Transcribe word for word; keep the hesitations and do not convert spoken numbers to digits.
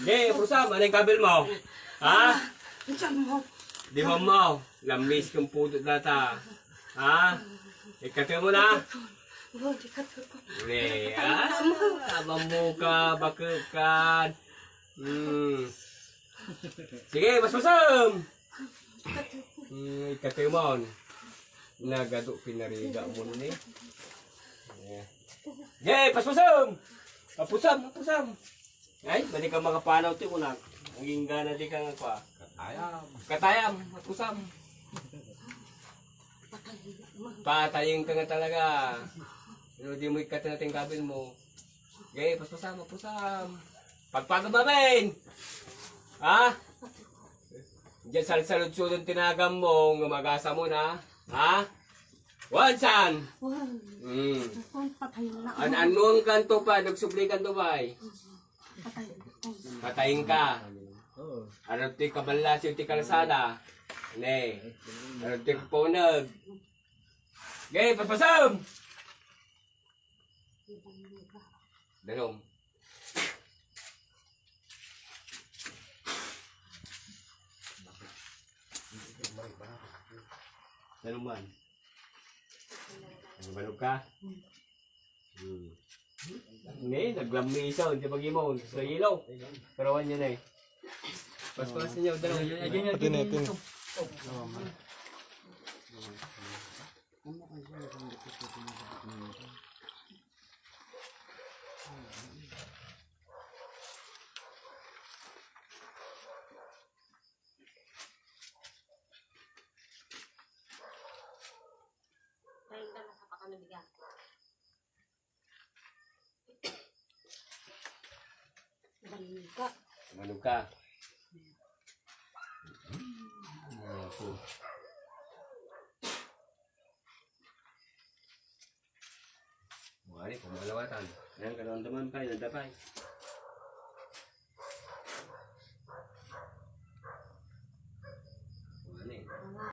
Hey, Pusam, ano yung kabil mo? Ha? Diyan mo. Di ba mo? Lamis kang pudot data. Ha? Ikate mo na? Hindi, ah, abang mo ka, bakit ka? Hmm. Sige, mas Pusam! Hmm, ikate mo. Nagado pinariga mo ni. Hey, paspasam! Papusam, papusam! Ay, bali ka makapanaw ti unak. Ang inggana di ka nga kwa. Katayam. Katayam, papusam. Patayin ka nga talaga. Pero di mo ikati natin kabil mo. Gay, paspasam, papusam. Pagpagod mamin! Ha? Diyan salsalud-sudon tinagam mo, nga magasa mo na. Ha? Wansan! Wan. Hmm. Wan, patay na. An-anuan kanto pa, nagsubli kanto pa eh. Patay. Patayin ka. Ano ti kabalasi ti kalsada? Ne. Ano ti punag? Gay, papasam! Dalom. Dalom man. Nagbalog ka? Hmm. Ngayon, naglamisa, hindi pag-imaw, sa ilaw. Pero ano na eh. Paspas ninyo, dalom. Pati na, pati na. Pahinga na sa pakanabigan. Bangka. Manuka. Ako. Wari, kumalawatan. Ayan, karamdaman pa, yun, dapay.